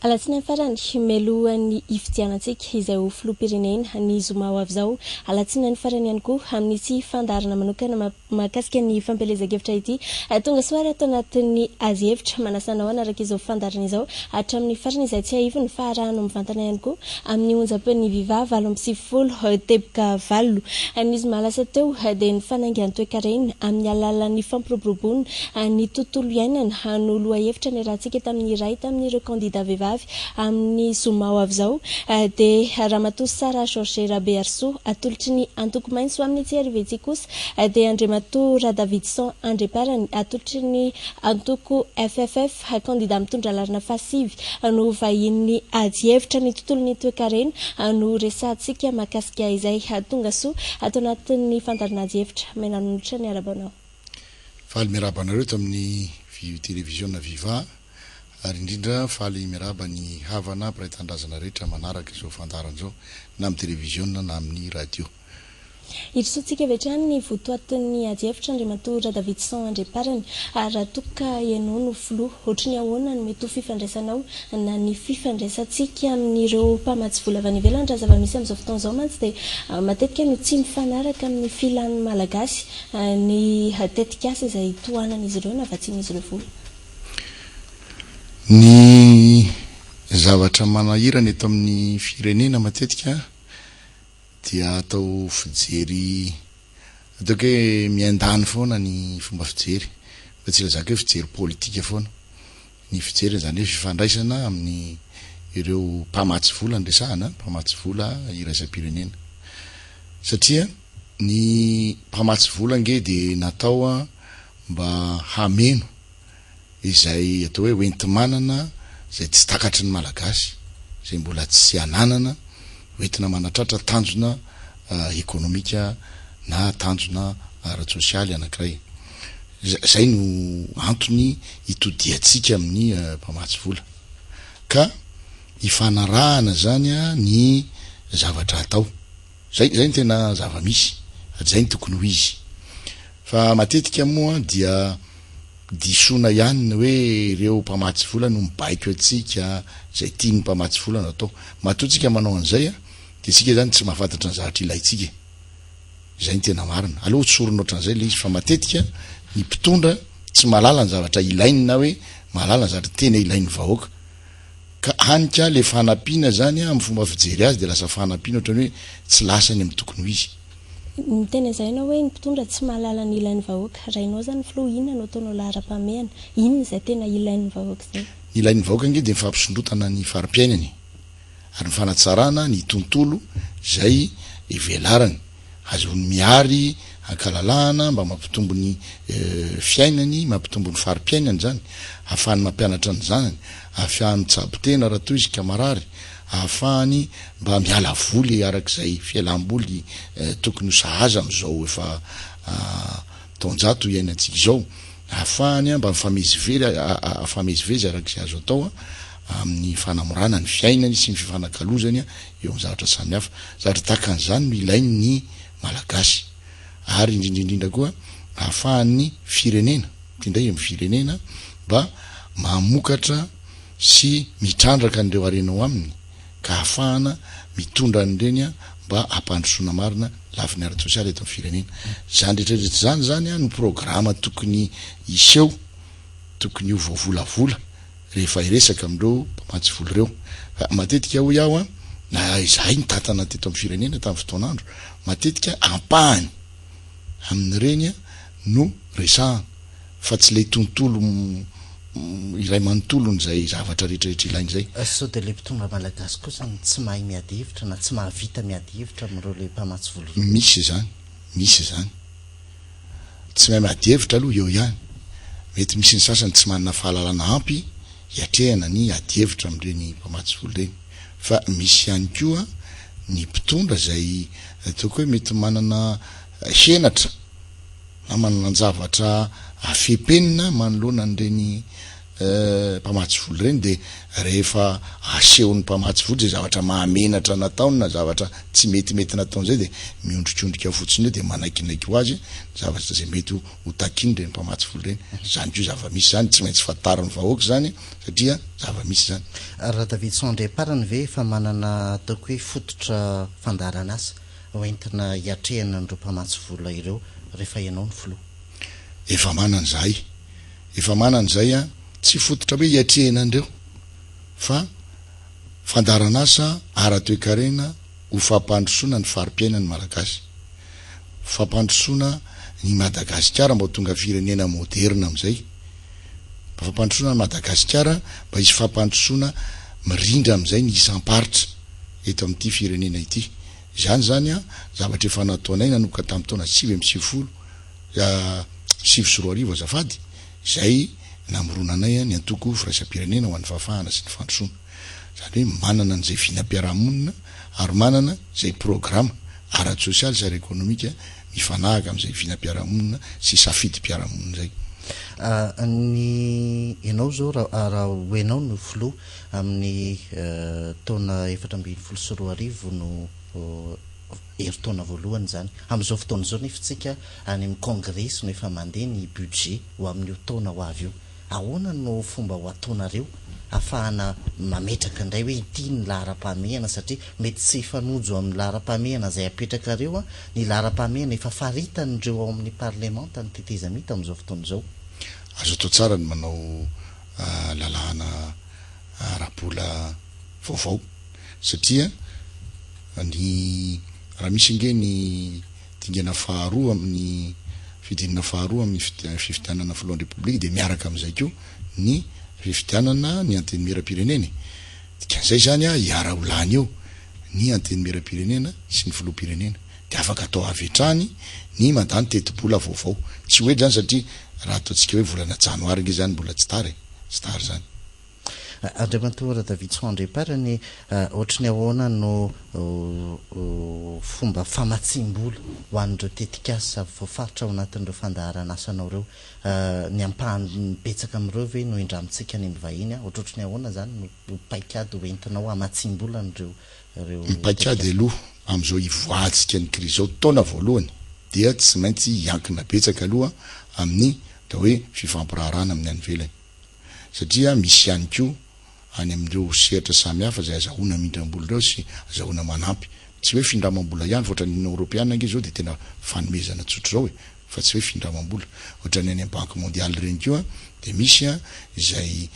Alatsinainy farany, mialohan'ny hifidianantsika izay ho filoham-pirenena ny zoma ho avy izao. Alatsinainy farany ihany koa amin'ity fandaharana manokana mahakasika ny fampielezan-kevitra ity. Tonga soa ary ato anatin'ny ady hevitra. Manasa anao hanaraka izao fandaharana izao hatramin'ny farany izay tsiahivina fa arahanao mivantana ihany koa amin'ny onjam-peon'ny Viva 98 teboka valo. Ny zoma lasa teo dia ny fanaingan-toekarena amin'ny alalan'ny fampiroboroboana ny tontolo iainana no lohahevitra niarahantsika tamin'ny iray tamin'ireo kandida vehivavy amin'ny zoma ho avy izao dia Ramatoa Sarah Georget Rabearisoa atolotry ny Antoko Maitso amin'ny CRVT kosa dia Andriamatoa Radavidson Andriamparany atolotry ny Antoko FFF. Kandida mitondra laharana fahasivy no vahinin'ny adihevitra ny tontolon'ny toekarena no resahantsika mahakasika izay. Tonga soa ato anatin'ny fandaharana adihevitra. Miananotra ny arabanao. Faly miarahaba anareo eto amin'ny televiziona Viva ary indrindra faly miarahaba ny havana mpiray tanindrazana rehetra manaraka izao fandaharana izao na amin'ny televiziona na amin'ny radio. Hirosoantsika avy hatrany ny votoatin'ny adihevitra Andriamatoa Radavidson Andriamparany. Ary raha toa ka ianao no filoha, ohatry ny ahoana no mety ho fifandraisanao na ny fifandraisantsika amin'ireo mpamatsy vola avy any ivelany? Raha zava-misy amin'izao fotoana izao mantsy dia matetika no tsy mifanaraka amin'ny filan'ny Malagasy ny tetikasa izay tohanan'izy ireo na vatsian'izy ireo vola. Ny zavatra manahirana eto amin'ny firenena matetika dia atao fijery ataoko hoe miandany foana ny fomba fijery fa tsy ilazako hoe fijery politika foana ny fijery izany hoe fifandraisana amin'ny ireo mpamatsy vola no resahana mpamatsy vola iraisam-pirenena satria ny mpamatsy vola ange dia natao mba hameno izay atao hoe hoenti-manana izay tsy takatry ny Malagasy, izay mbola tsy ananana, hoentina manatratra tanjona ekonomika na tanjona ara-tsosialy anankiray. Izay no antony itodihantsika amin'ny mpamatsy vola. Ka ifanarahana izany ny zavatra atao. Izay, izay no tena zava-misy, ary izay no tokony ho izy. Fa matetika moa dia Disoana ihany ny hoe ireo mpamatsy vola no mibaiko antsika, izay tian'ny mpamatsy vola no atao. Matoa tsika manao an'izay dia isika izany tsy mahafantatra ny zavatra ilaintsika e. Izay no tena marina. Aleo ho tsorina ohatran'izay ilay izy fa matetika ny mpitondra tsy mahalala ny zavatra ilainy na hoe mahalala ny zavatra tena ilain'ny vahoaka. Ka hany ka le fanampiana zany amin'ny fomba fijery azy dia lasa fanampiana ohatran'ny hoe tsy lasa any amin'ny tokony ho izy. Miteny an'izay ianao hoe ny mpitondra tsy mahalala ny ilain'ny vahoaka. Raha ianao izany filoha inona no ataonao laharam-pahamehana? Inona izay tena ilain'ny vahoaka izay? Ny ilain'ny vahoaka ange dia ny fampisondrotana ny fari-piainany e! Ary ny fanatsarana ny tontolo izay ivelarany. Ahazoany mihary ankalalahana mba mampitombo ny fiainany, mampitombo ny fari-piainany izany, ahafahany mampianatra ny zanany, ahafahany mitsabo tena raha toa izy ka marary, ahafahany mba miala voly araka izay fialam-boly tokony ho sahaza amin'izao efa taonjato iainantsika izao, ahafahany mba mifamezivery afamezivezy araka izay azo atao amin'ny fanamorana ny fiainany sy ny fifanakalozany eo amin'ny zavatra samihafa. Zavatra tahaka an'izany no ilain'ny Malagasy. Ary indrindra indrindra koa ahafahan'ny firenena, ity indray amin'ny firenena, mba mamokatra sy mitrandraka an'ireo harena ao aminy ka ahafahana mitondra an'ireny mba hampandrosoana marina lafiny ara-tsosialy eto amin'ny firenena. Izany rehetra rehetra izany izany no programa tokony hiseho, tokony ho voavolavola rehefa hiresaka amin'ireo mpamatsy vola ireo. Fa matetika hoy aho an, na izahay nitantana teto amin'ny firenena tamin'ny fotoan'andro, matetika ampahany amin'ireny no resahana fa tsy ilay tontolo iray manontolon'izay zavatra rehetra rehetra ilaina izay. Sao dia ilay mpitondra malagasy kosa no tsy mahay miady hevitra na tsy mahavita miady hevitra amin'ireo ilay mpamatsy vola ireo? Misy izany, misy izany. Tsy mahay miady hevitra aloha eo ihany. Mety misy ny sasany tsy manana fahalalana ampy hiatrehana ny ady hevitra amin'ireny mpamatsy vola ireny. Fa misy ihany koa ny mpitondra izay ataoko hoe mety manana henatra na manana-javatra afempenina manoloana an'ireny. mpamatsy vola ireny dia rehefa asehon'ny mpamatsy vola izay zavatra mahamenatra nataony na zavatra tsy metimety nataony izay dia miondrikondrika fotsiny eo dia manaikinaiky ho azy ny zavatra izay mety ho takian'ireny mpamatsy vola ireny. Izany koa zava-misy izany, tsy maintsy fantarin'ny vahoaka izany satria zava-misy izany. Radavidson Andriamparany ve efa manana ataoko hoe fototra fandaharan'asa hoentina hiatrehana an'ireo mpamatsy vola ireo rehefa ianao no filoha? Efa manana izahay. Efa manana izay an, tsy fototra hoe hiatrehina an'ireo fa fandaharan'asa ara-toekarena ho fampandrosoana ny fari-piainan'ny Malagasy. Fampandrosoana ny Madagasikara mba ho tonga firenena moderina amin'izay. Mba fampandrosoana an'i Madagasikara mba hisy fampandrosoana mirindra amin'izay ny isam-paritra eto amin'ity firenena ity. Izany izany an, zavatra efa nataonay nanomboka tamin'ny taona 99 2009 azafady, izay namoronanay ny antoko firaisam-pirenena ho an'ny fahafahana sy ny fandrosoana. Izany hoe manana an'izay vinam-piarahamonina ary manana izay programa ara-tsosialy sy ara-ekonomika mifanahaka amin'izay vinam-piarahamonina sy safidim-piarahamonina izay. Ny ianao izao raha raha ho ianao no filoha amin'ny taona 2014 no herintaona voalohany izany. Amin'izao fotoana izao nefa isika any amin'ny kongresy no efa mandeha ny budget ho amin'io taona ho avy io. Ahoana no fomba ho ataonareo hahafahana mametraka indray hoe ity ny laharam-pahamehana satria mety tsy hifanojo amin'ny laharam-pahamehana izay apetrakareo ny laharam-pahamehana efa faritan'ireo ao amin'ny parlemanta ny tetezamita amin'izao fotoana izao. Azo atao tsara ny manao lalàna ara-bola vaovao satria ny raha misy ange ny dingana faharoa amin'ny fidinana faharoa amin'ny fifidianana filohan'ny Repoblika dia miaraka amin'izay koa ny fifidianana ny Antenimierampirenena e! Dikan'izay izany a, hiara ho lany eo ny Antenimierampirenena sy ny filoham-pirenena dia afaka atao avy hatrany ny mandany tetibola vaovao. Tsy ho ela izany satria raha ataontsika hoe volana janoary ange izany mbola tsy tara e! Tsy tara izany. Andriamatoa Radavidson Andriamparany, ohatry ny ahoana no fomba famatsiam-bola ho an'ireo tetikasa voafaritra ao anatin'ireo fandaharan'asanao ireo? Ny ampahany betsaka amin'ireo ve no indramintsika any amin'ny vahiny? Ohatrohatry ny ahoana izany no paikady ho entinao hamatsiam-bola an'ireo ireo Ny paikady tetikasa? aloha amin'izao hivoahantsika ny krizy izao, taona voalohany, dia tsy maintsy hiankina betsaka aloha amin'ny atao hoe fifampiraharahana amin'ny any ivelany. Satria misy ihany koa any amin'ireo sehatra samihafa izay azahoana mindram-bola ireo sy azahoana manampy. Tsy hoe findramam-bola ihany fa ohatran'ny Union Europeana ange izao dia tena fanomezana tsotra izao e, fa tsy hoe findramam-bola. Ohatran'ny any amin'ny Banque Mondiale ireny koa dia misy izay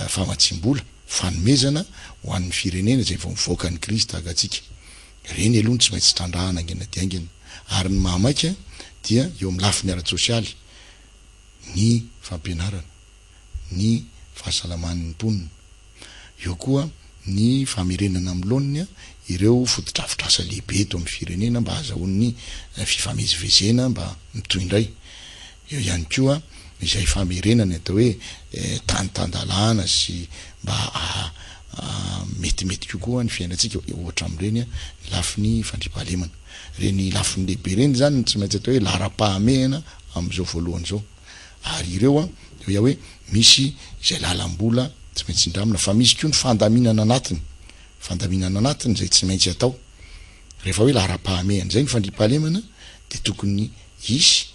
famatsiam-bola, fanomezana ho an'ny firenena izay vao mivoaka ny krizy tahaka antsika. Ireny aloha no tsy maintsy trandrahana haingana dia haingana. Ary ny mahamaika dia eo amin'ny lafiny ara-tsosialy ny fampianarana. ny fahasalaman'ny mponina. Eo koa ny famerenana amin'ny laoniny ireo fotodrafitrasa lehibe eto amin'ny firenena mba hahazahoan'ny fifamezivezena mba mitohy indray. Eo ihany koa izay famerenana atao hoe tany tan-dalàna sy mba metimety kokoa ny fiainantsika, ohatra amin'ireny ny lafiny fandriampahalemana. Ireny lafiny lehibe ireny izany no tsy maintsy atao hoe laharam-pahamehana amin'izao voalohany izao. Ary ireo an, dia hoe misy izay lalam-bola tsy maintsy indramina, fa misy koa ny fandaminana anatiny, fandaminana anatiny izay tsy maintsy atao. Rehefa hoe laharam-pahamehana izay ny fandriampahalemana dia tokony hisy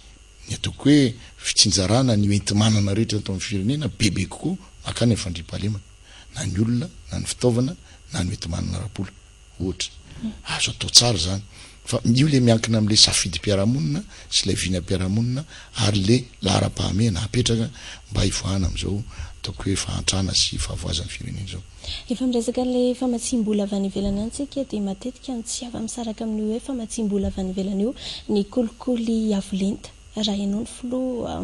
ny ataoko hoe fitsinjarana ny hoenti-manana rehetra eto amin'ny firenena bebe kokoa mankany amin'ny fandriampahalemana, na ny olona, na ny fitaovana, na ny hoenti-manana ara-bola. ohatra. Azo atao tsara izany. Fa io ilay miankina amin'ilay safidim-piarahamonina sy ilay vinam-piarahamonina ary ilay laharam-pahamehana apetraka mba hivoahana amin'izao ataoko hoe fahantrana sy fahavoazan'ny firenena izao. Efa miresaka an'ilay famatsiam-bola avy any ivelany any tsika dia matetika ny tsy afa-misaraka amin'io hoe famatsiam-bola avy any ivelany io ny kolikoly avo lenta. Raha ianao no filoha,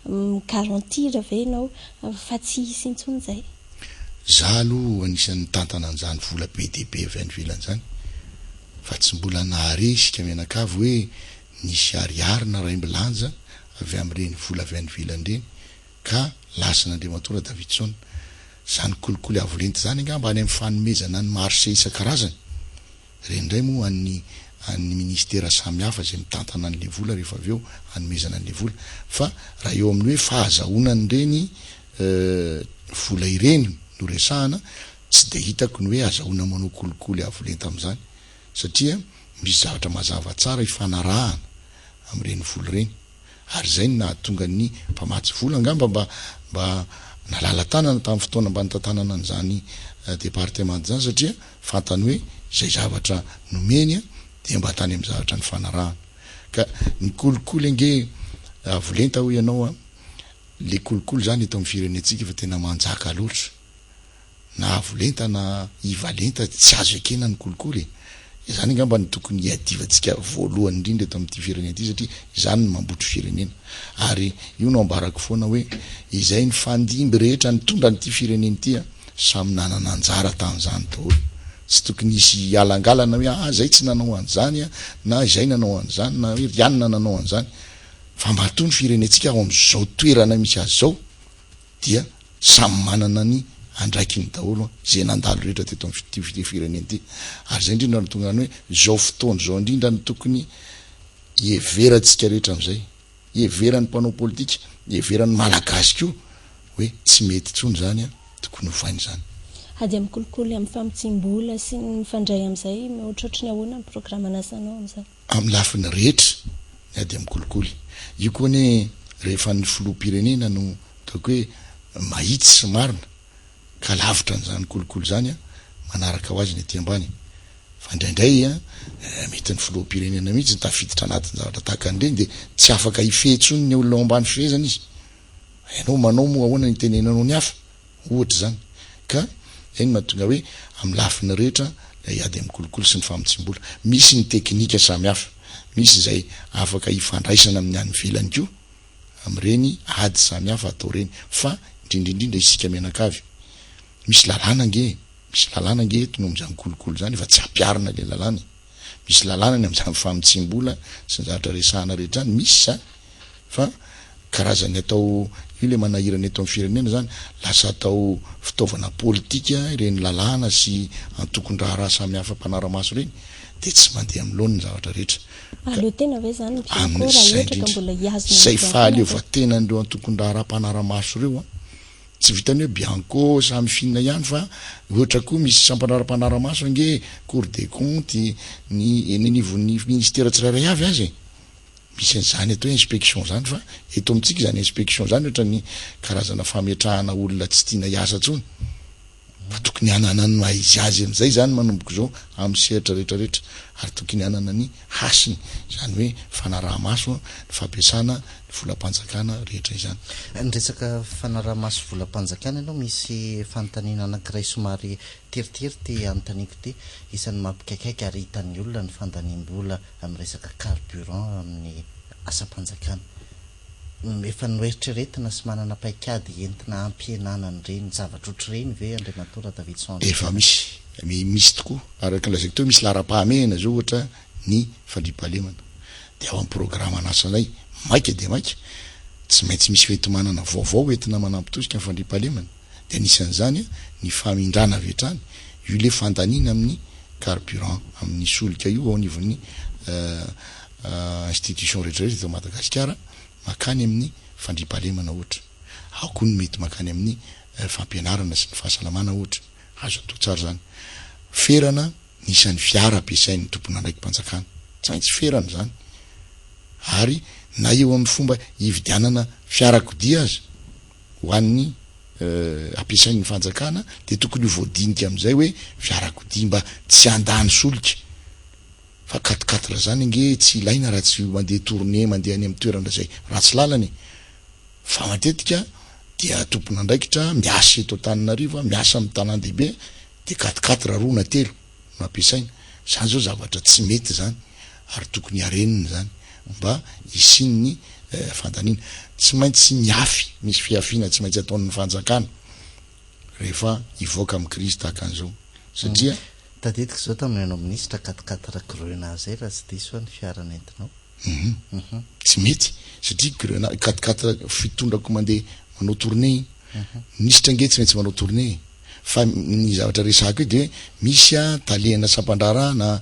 mi-garantir ve ianao fa tsy hisy intsony izay? Za aloha anisan'ny nitantana an'izany vola be dia be avy any ivelany izany fa tsy mbola nahare isika mianakavy hoe nisy ariary na raimbilanja avy amin'ireny vola avy any ivelany ireny ka lasan'Andriamatoa Radavidson. Izany kolikoly avo lenta izany angamba any amin'ny fanomezana ny marché isan-karazany. Ireny indray moa an'ny an'ny ministera samihafa izay mitantana an'ilay vola rehefa avy eo hanomezana an'ilay vola. Fa raha eo amin'ny hoe fahazahoana an'ireny. vola ireny no resahana, tsy dia hitako ny hoe azahoana manao kolikoly avo lenta amin'izany satria misy zavatra mazava tsara ifanarahana amin'ireny vola ireny ary izay no nahatonga ny mpamatsy vola angamba mba mba nalala-tanana tamin'ny fotoana mba nitantanana an'izany departemanta izany satria fantany hoe izay zavatra nomeny dia mba tany amin'ny zavatra nifanarahana. Ka ny kolikoly ange avo lenta hoy ianao an, le kolikoly izany eto amin'ny firenentsika efa tena manjaka loatra. Na avo lenta na iva lenta tsy azo ekena ny kolikoly e! Izany angamba no tokony hiadivantsika voalohany indrindra eto amin'ity firenena ity satria izany no mambotry firenena. Ary io no ambarako foana hoe izay nifandimby rehetra nitondra an'ity firenena ity an, samy nanana anjara tamin'izany daholo. Tsy tokony hisy hialangalana hoe aa izay tsy nanao an'izany an, na izay nanao an'izany na hoe ry anona nanao an'izany. Fa matoa ny firenentsika ao amin'izao toerana misy azy izao dia samy manana ny andraikiny daholo izay nandalo rehetra teto amin'ity firenena ity. Ary izay indrindra no tonga any hoe izao fotoana izao indrindra no tokony hiheverantsika rehetra amin'izay, hiheveran'ny mpanao politika, hiheveran'ny Malagasy koa hoe tsy mety intsony izany, tokony hovaina izany. Ady amin'ny kolikoly amin'ny famotsiam-bola sy ny mifandray amin'izay, ohatrohatry ny ahoana ny programan'asanao amin'izany? Amin'ny lafiny rehetra ny ady amin'ny kolikoly. Io koa anie rehefa ny filoham-pirenena no ataoko hoe mahitsy sy marina ka lavitra an'izany kolikoly izany manaraka ho azy ny aty ambany. Fa indraindray mety ny filoham-pirenena mihitsy no tafiditra anatin'ny zavatra tahaka an'ireny dia tsy afaka hifehy intsony ny olona ao ambany fifehezana izy. Ianao manao moa ahoana ny hitenenanao ny hafa? Ohatra izany. Ka izay no mahatonga hoe amin'ny lafiny rehetra ilay ady amin'ny kolikoly sy ny famotsiam-bola. Misy ny teknika samihafa. Misy izay afaka ifandraisana amin'ny any ivelany koa amin'ireny ady samihafa atao ireny. Fa indrindra indrindra isika mianakavy. Misy lalàna ange e! Misy lalàna ange eto ny amin'izany kolikoly izany fa tsy ampiharina ilay lalàna e! Misy lalàna ny amin'izany famotsiam-bola sy ny zavatra resahana rehetra izany, misy izany fa karazan'ny atao, io ilay manahirana eto amin'ny firenena izany, lasa atao fitaovana politika ireny lalàna sy antokon-draharaha samihafa mpanara-maso ireny dia tsy mandeha amin'ny laoniny ny zavatra rehetra. Ka Mahaleo tena ve izany ny Bianco raha amin'izay ohatra ka indrindra, mbola hihazona ny izay Bianco nareo? fahaleovantenan'ireo antokon-draharaha mpanara-maso ireo an, Tsy vitan'ny hoe Bianco samy f'inona ihany fa ohatra koa misy sampandraharaha-mpanara-maso ange Cour des comptes, ny eny anivon'ny ministera tsirairay avy aza e! Misy an'izany atao hoe inspection izany fa eto amintsika izany inspection izany ohatran'ny karazana fametrahana olona tsy tiana hiasa intsony fa tokony hanana ny maha izy azy amin'izay izany manomboka izao amin'ny sehatra rehetra rehetra ary tokony hanana ny hasiny, izany hoe fanaraha-maso ny fampiasana ny volam-panjakana rehetra izany. Ny resaka fanaraha-maso volam-panjakana aloha misy fanontaniana anankiray somary teritery ity anontaniako ity, isan'ny mampikaikaika ary hitan'ny olona ny fandaniam-bola amin'ny resaka carburant amin'ny asam-panjakana. Efa noeritreretina sy manana paikady entina hampihenana an'ireny zavatra ohatr'ireny ve Andriamatoa Radavidson Efa Andriamanana? misy, misy tokoa. Araka ny lazaiko teo, misy laharam-pahamehana izao ohatra ny fandriampahalemana. Dia ao amin'ny programan'asanay, maika dia maika, tsy maintsy misy fenti-manana vaovao entina manampy tosika ny fandriampahalemana. Dia anisan'izany ny famindrana avy hatrany io ilay fandaniana amin'ny carburant, amin'ny solika io ao anivon'ny institution rehetra rehetra eto Madagasikara makany amin'ny fandriampahalemana ohatra. Ao koa ny mety makany amin'ny fampianarana sy ny fahasalamana ohatra. Azo atao tsara izany. Ferana ny isan'ny fiara ampiasain'ny tompon'andraiki-panjakana. Tsy maintsy ferana izany. Ary na eo amin'ny fomba hividianana fiarakodia aza ho an'ny ampiasain'ny fanjakana dia tokony ho voadinika amin'izay hoe fiarakodia mba tsy handany solika. Fa quatre quatre zany ange tsy ilaina raha tsy mandeha tournée mandeha any amin'ny toerana izay ratsy lalana e! Fa matetika dia tompon'andraikitra miasa eto Antananarivo, miasa amin'ny tanàn-dehibe dia quatre quatre roa na telo no ampiasaina. Izany zao zavatra tsy mety izany ary tokony harenina izany mba hisian'ny fandaniana. Tsy maintsy mihafy, misy fihafiana tsy maintsy ataon'ny fanjakana rehefa hivoaka amin'ny krizy tahaka an'izao satria. Tadidiko izao tamin'ny nanao minisitra quatre quatre grenat zay raha tsy diso aho ny fiara nentinao. Hum tsy mety satria grenat quatre quatre fitondrako mandeha manao tournée iny. Minisitra ange tsy maintsy manao tournée e. Fa ny zavatra resahako eo dia hoe misy a talehana sampandraharaha na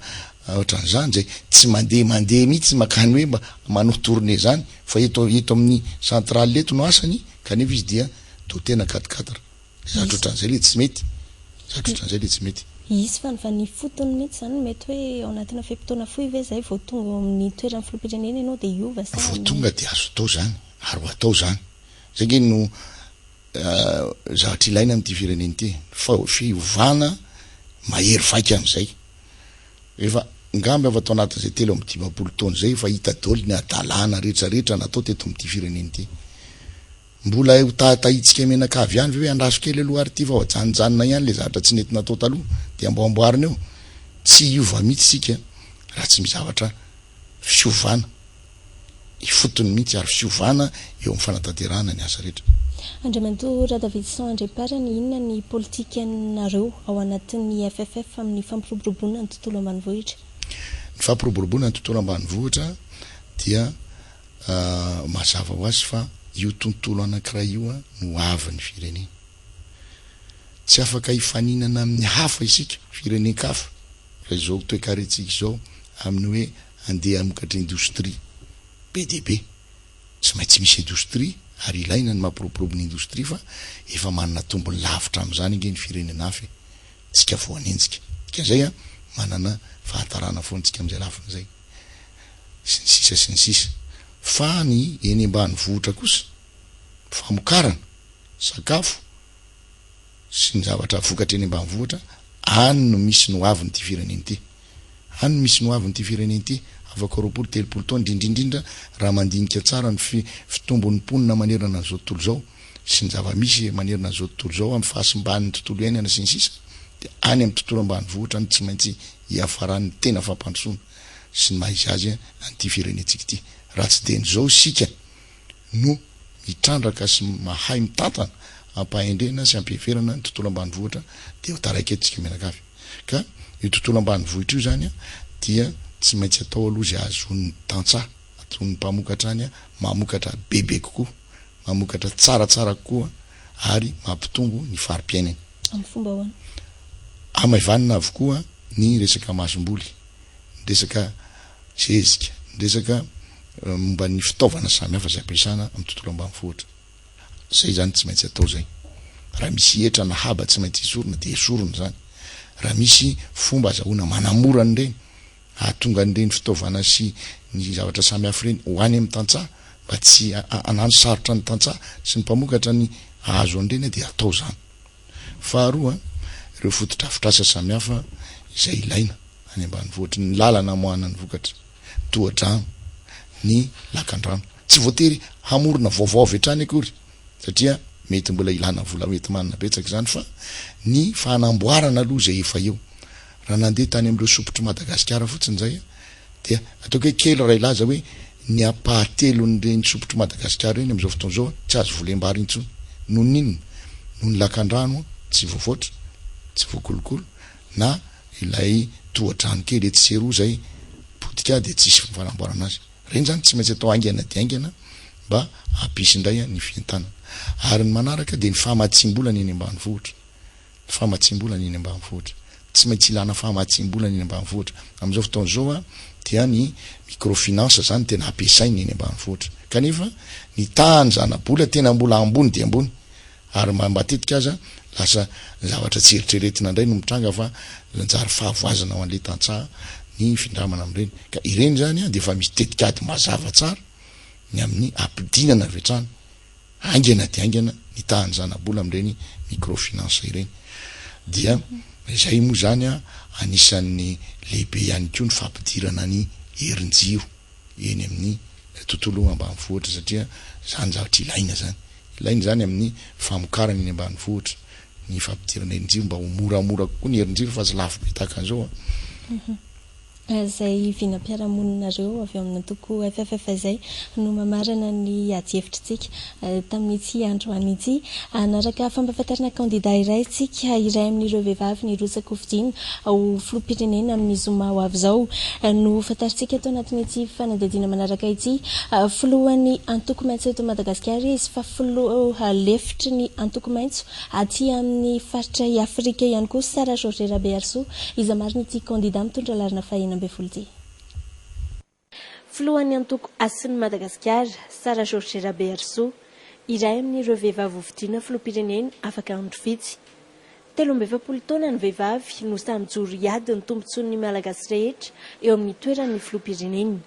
ohatran'izany izay tsy mandeha mandeha mihitsy makany hoe mba manao tournée zany fa eto eto amin'ny centrale eto no asany kanefa izy dia dotena quatre quatre. Zavatra ohatran'izay le tsy mety. Zavatra ohatran'izay le tsy mety. Hisy fanovana ifotony mihitsy izany, mety hoe ao anatina fe-potoana fohy ve izay vao tonga eo amin'ny toeran'ny filoham-pirenena ianao dia hiova sa Vao tonga dia azo atao izany, ary ho atao izany. Izay ange no zavatra ilaina amin'ity firenena ity, fa fiovana mahery vaika amin'izay. Efa, ngamba efa tao anatin'izay 53 taona izay efa hita daholo ny hadalana rehetra rehetra natao teto amin'ity firenena ity. Mbola ho tahatahintsika mianakavy ihany ve hoe andraso kely aloha ary ity fa ho ajanonjanona ihany ilay zavatra tsy nety natao taloha dia amboamboarina eo? Tsy hiova mihitsy isika raha tsy misy zavatra fiovana ifotony mihitsy ary fiovana eo amin'ny fanatanterahana ny asa rehetra. Andriamatoa Radavidson Andriamparany, inona ny politikanareo ao anatin'ny FFF amin'ny fampiroboroboana ny tontolo ambanivohitra? Ny fampiroboroboana ny tontolo ambanivohitra dia Mazava ho azy fa io tontolo anankiray io no ho avin'ny firenena. Tsy afaka hifaninana amin'ny hafa isika, firenen-kafa, raha izao toekarentsika izao amin'ny hoe handeha hamokatra indostria be dia be. Tsy maintsy misy indostria ary ilaina ny mampiroborobo ny indostria fa efa manana tombony lavitra amin'izany ange ny firenena hafa e! Tsika voanenjika. Dikan'izay manana fahatarana foana tsika amin'izay lafiny izay. sy ny sisa sy ny sisa Fa ny eny ambanivohitra kosa, famokarana sakafo sy ny zavatra vokatra eny ambanivohitra, any no misy ny hoavin'ity firenena ity. Any no misy ny hoavin'ity firenena ity, afaka 20, 30 taona, indrindra indrindra raha mandinika tsara ny fitombon'ny mponina manerana an'izao tontolo izao sy ny zava-misy manerana an'izao tontolo izao amin'ny fahasimban'ny tontolo iainana sy ny sisa dia any amin'ny tontolo ambanivohitra no tsy maintsy hiafaran'ny tena fampandrosoana. sy ny maha izy azy an'ity firenentsika ity. Raha tsy dieny izao isika no mitrandraka sy mahay mitantana am-pahendrena sy am-piheverana ny tontolo ambanivohitra dia ho taraiky eto isika mianakavy. Ka io tontolo ambanivohitra io izany dia tsy maintsy atao aloha izay ahazoan'ny tantsaha, ahazoan'ny mpamokatra any mamokatra bebe kokoa, mamokatra tsaratsara kokoa ary mampitombo ny fari-piainany. Amin'ny fomba ahoana? Hamaivanina avokoa ny resaka masomboly, ny resaka zezika, ny resaka momba ny fitaovana samihafa izay ampiasana amin'ny tontolo ambanivohitra. Izay izany tsy maintsy atao izay. Raha misy hetra na haba tsy maintsy esorina dia esorina izany. Raha misy fomba azahoana manamora an'ireny, hahatonga an'ireny fitaovana sy ny zavatra samihafa ireny ho any amin'ny tantsaha mba tsy hanano sarotra ny tantsaha sy ny mpamokatra ny hahazo an'ireny dia atao izany. Faharoa, ireo fotodrafitrasa samihafa izay ilaina any ambanivohitra, ny lalana amoahana ny vokatra, ny tohadrano, ny lakandrano. Tsy voatery hamorona vaovao avy hatrany akory satria mety mbola ilana vola hoenti-manana betsaka izany fa ny fanamboarana aloha izay efa eo. Raha nandeha tany amin'ireo sompitr'i Madagasikara fotsiny izay dia ataoko hoe kely raha hilaza hoe ny ampahatelon'ireny sompitr'i Madagasikara ireny amin'izao fotoana izao tsy azo volem-bary intsony. Noho ny inona? Noho ny lakandrano tsy voavoatra, tsy voakolokolo na ilay tohadrano kely etsy sy eroa izay potika dia tsisy fanamboarana azy. Ireny izany tsy maintsy atao haingana dia haingana mba hampisy indray ny fientanana. Ary ny manaraka dia ny famatsiam-bola ny eny ambanivohitra. Famatsiam-bola ny eny ambanivohitra. Tsy maintsy ilana famatsiam-bola ny eny ambanivohitra. Amin'izao fotoana izao dia ny microfinance izany tena ampiasaina eny ambanivohitra. Kanefa ny tahan'ny zana-bola tena mbola ambony dia ambony. Ary matetika aza lasa zavatra tsy eritreretina indray no mitranga fa nanjary fahavoazana ho an'ilay tantsaha ny findramana amin'ireny. Ka ireny izany dia efa misy tetikady mazava tsara ny amin'ny hampidinana avy hatrany haingana dia haingana ny tahan'ny zana-bola amin'ireny microfinance ireny. Dia izay moa izany anisan'ny lehibe ihany koa ny fampidirana ny herin-jiro eny amin'ny tontolo ambanivohitra satria izany zavatra ilaina izany. Ilaina izany amin'ny famokarana eny ambanivohitra ny fampidirana herin-jiro mba ho moramora kokoa ny herin-jiro fa tsy lafo be tahaka an'izao. Izay vinam-piarahamoninareo avy ao amin'ny antoko FFF izay no mamarana ny adihevitrintsika tamin'ity androany ity. Hanaraka fampahafantarana kandida iray isika, iray amin'ireo vehivavy nirotsaka hofidiana ho filoham-pirenena amin'ny zoma ho avy izao no fantarintsika ato anatin'ity fanadihadiana manaraka ity. Filohan'ny antoko maitso eto Madagasikara izy fa filoha lefitry ny antoko maitso Aty amin'ny faritra i Afrika ihany koa, Sarah Georget Rabearisoa, iza marina ity kandida mitondra laharana faha 16 ity? Filohan'ny antoko Hasin'i Madagasikara, Sarah Georget Rabearisoa. Iray amin'ireo vehivavy hofidiana filoham-pirenena afaka andro vitsy. 43 taona ny vehivavy no sahy mijoro hiady ny tombontsoan'ny Malagasy rehetra eo amin'ny toeran'ny filoham-pirenena.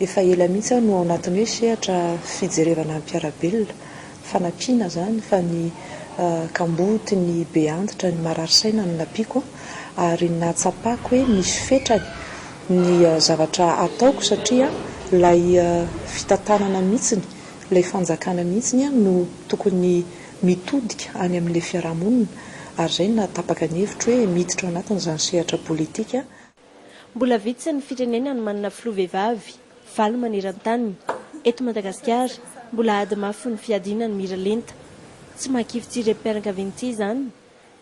Efa ela mihitsy aho no ao anatin'ny hoe sehatra fijerevana ny mpiara-belona, fanampiana izany fa ny kamboty, ny be antitra, ny marary saina no nampiako ary nahatsapako hoe misy fetrany ny zavatra ataoko satria ilay fitantanana mihitsiny, ilay fanjakana mihitsiny no tokony mitodika any amin'ilay fiarahamonina ary izay no nahatapaka ny hevitro hoe miditra ao anatin'izany sehatra politika. Mbola vitsy ny firenena no manana filoha vehivavy, valo maneran-tany. Eto Madagasikara, mbola ady mafy ny fiadiana ny miralenta. Tsy mahakivy ity renim-pianakaviana ity izany.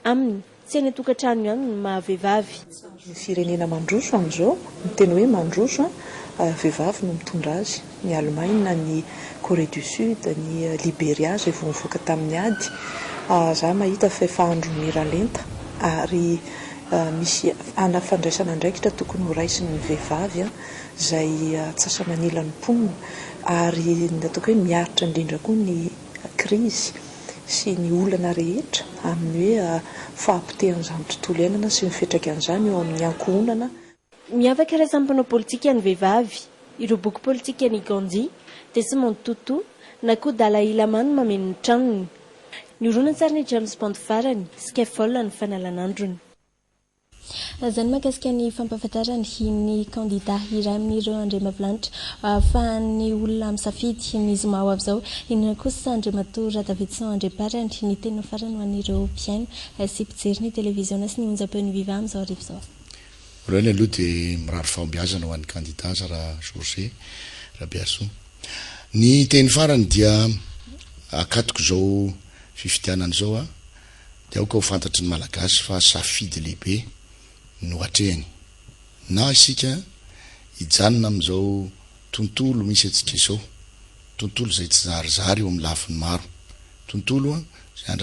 Aminy, tsy any an-tokantrano ihany no maha vehivavy. Ny firenena mandroso amin'izao, ny tena hoe mandroso, vehivavy no mitondra azy. Ny Alemaina, ny Corée du Sud, ny Liberia izay vao nivoaka tamin'ny ady. Za mahita fa efa andro miralenta ary Misy ana fandraisana andraikitra tokony ho raisin'ny vehivavy izay atsasa-manilan'ny mponina ary ny ataoko hoe miaritra indrindra koa ny krizy sy ny olana rehetra amin'ny hoe fahapotehan'izany tontolo iainana sy ny fiantraikan'izany eo amin'ny ankohonana. Miavaka raha samy mpanao politika ny vehivavy. Ireo boky politikan'i Gandhi, Desmond Tutu na koa Dalai Lama no mameno ny tranony. Ny horonantsarin'i James Bond farany, Skyfall ny fanalan'androny. Izany mahakasika ny fampahafantarany ny kandida iray amin'ireo andriambavilanitra ahafahan'ny olona misafidy ny zoma ho avy izao. Inona kosa Andriamatoa Radavidson Andriamparany ny teninao farany ho an'ireo mpihaino sy mpijery ny televiziona sy ny onjam-peon'ny Viva amin'izao hariva izao? Voalohany aloha dia mirary fahombiazana ho an'ny kandida Zara Georget Rabearisoa. Ny teny farany dia akatoko izao fifidianana izao a, dia aoka ho fantatry ny Malagasy fa safidy lehibe no atrehiny. Na isika hijanona amin'izao tontolo misy antsika izao, tontolo izay tsy zarizary eo amin'ny lafiny maro, tontolo izay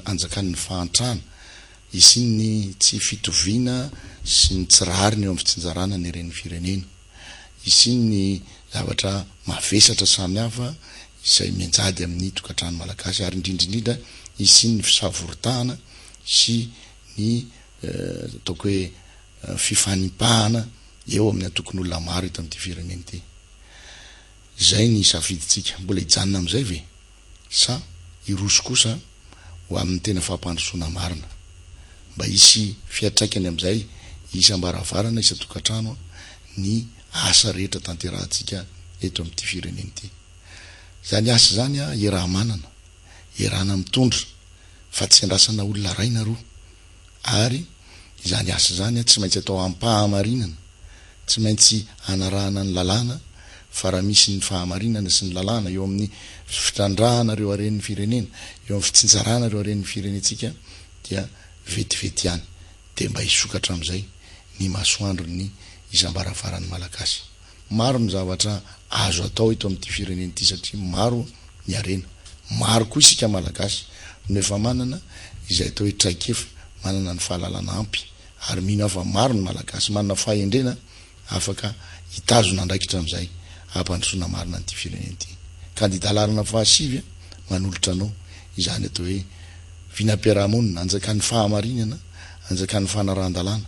anjakan'ny fahantrana, hisian'ny tsy fitoviana sy ny tsy rariny eo amin'ny fitsinjarana ny haren'ny firenena. hisian'ny zavatra mavesatra samihafa izay mianjady amin'ny tokantrano malagasy ary indrindra indrindra hisian'ny fisavoritahana sy ny ataoko hoe fifanimpahana eo amin'ny antokon'olona maro eto amin'ity firenena ity. Izay ny safidintsika. Mbola hijanona amin'izay ve? Sa hiroso kosa ho amin'ny tena fampandrosoana marina? Mba hisy fiantraikany amin'izay isam-baravarana, isan-tokantrano ny asa rehetra tanterahantsika eto amin'ity firenena ity. Izany asa izany iaraha-manana, iarahana mitondra fa tsy andrasana olona iray na roa. Ary izany asa izany tsy maintsy atao am-pahamarinana, tsy maintsy anarahana ny lalàna, fa raha misy ny fahamarinana sy ny lalàna eo amin'ny fitrandrahana ireo haren'ny firenena, eo amin'ny fitsinjarana ireo haren'ny firenentsika dia vetivety ihany dia mba hisokatra amin'izay ny masoandron'ny isam-baravaran'ny Malagasy. Maro ny zavatra azo atao eto amin'ity firenena ity satria maro ny harena. Maro koa isika Malagasy no efa manana izay atao hoe traikefa, manana ny fahalalana ampy ary mino aho fa maro ny Malagasy manana fahendrena afaka hitazona andraikitra amin'izay hampandrosoana marina an'ity firenena ity. Kandida laharana fahasivy manolotra anao izany atao hoe vinam-piarahamonina anjakan'ny fahamarinana, anjakan'ny fanarahan-dalàna.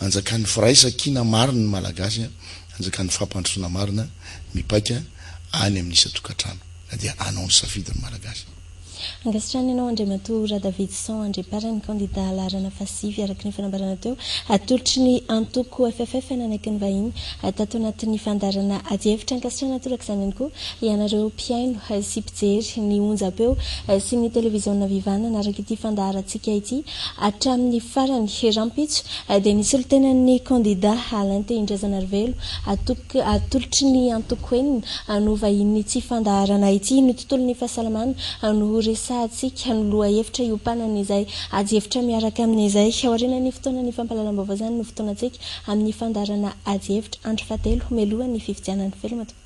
Anjakan'ny firaisan-kina marina ny Malagasy, anjakan'ny fampandrosoana marina mipaika any amin'ny isan-tokantrano na dia hanao ny safidy ny Malagasy. Ankasitrahana ianao Andriamatoa Radavidson Andriamparany, kandida laharana fahasivy araka ny fanambarana teo, atolotry ny antoko FFF nanaiky ny vahiny tato anatin'ny fandaharana adihevitra. Ankasitrahana torak'izany ihany koa ianareo mpihaino sy mpijery ny onjam-peo sy ny televiziona Viva nanaraka ity fandaharantsika ity. Hatramin'ny farany, rahampitso, dia ny solontenan'ny kandida Alain Tehindrazanarivelo, atolotry ny antoko enina no vahinin'ity fandaharana ity. Ny tontolon'ny fahasalamana no horesahantsika, no lohahevitra iompanan'izay adihevitra miaraka amin'izay. Aorianan'ny fotoanan'ny fampahalalam-baovao izany no fotoanantsika amin'ny fandaharana adihevitra andro fahatelo mialohan'ny fifidianana. Veloma tompoko.